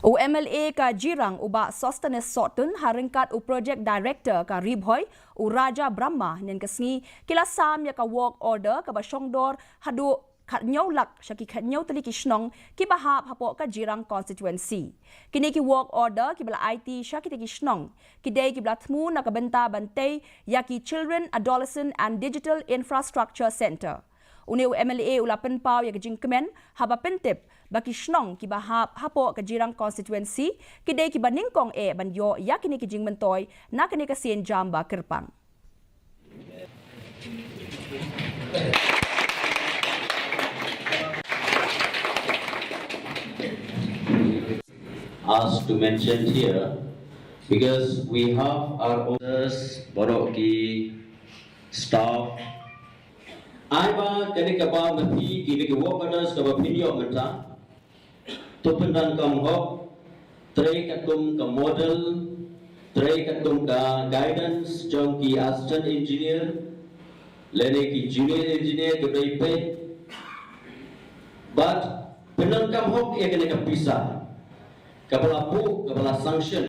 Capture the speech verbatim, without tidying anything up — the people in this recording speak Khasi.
U MLA ka Jirang u Bah Sosthenes Sohtun ha ryngkat u Project Director ka Ri-Bhoi u Raja Brahma hynnin ka sngi ki la sam ïa ka work order kaba shongdor haduh khathynñiew lak sha ki khathynñiew tylli ki shnong kiba hap hapoh ka Jirang constituency. Kine ki work order kiba la aiti sha kitei ki shnong ki dei kiba la thmu na ka bynta ban tei ïa ki Children, Adolescent and Digital Infrastructure Centre. Une u MLA u la pynpaw ïa ka jingkmen haba pyntip ba ki shnong kiba hap hapoh ka Jirang constituency ki dei kiba nyngkong eh ban ïoh ïa kine ki jingmyntoi na kane ka sien jam ba kyrpang. Asked to mention here because we have our officers, baroh ki staff. Ai ba kane kaba ma phi kine ki work orders kaba phin ïoh mynta. To pyndonkam hok, trei katkum ka model, trei katkum ka guidance jong ki assistant engineer lane ki junior engineer kiba dei peit. Bad pyndonkam hok ïa kane ka pisa kaba la buh, kaba la sanction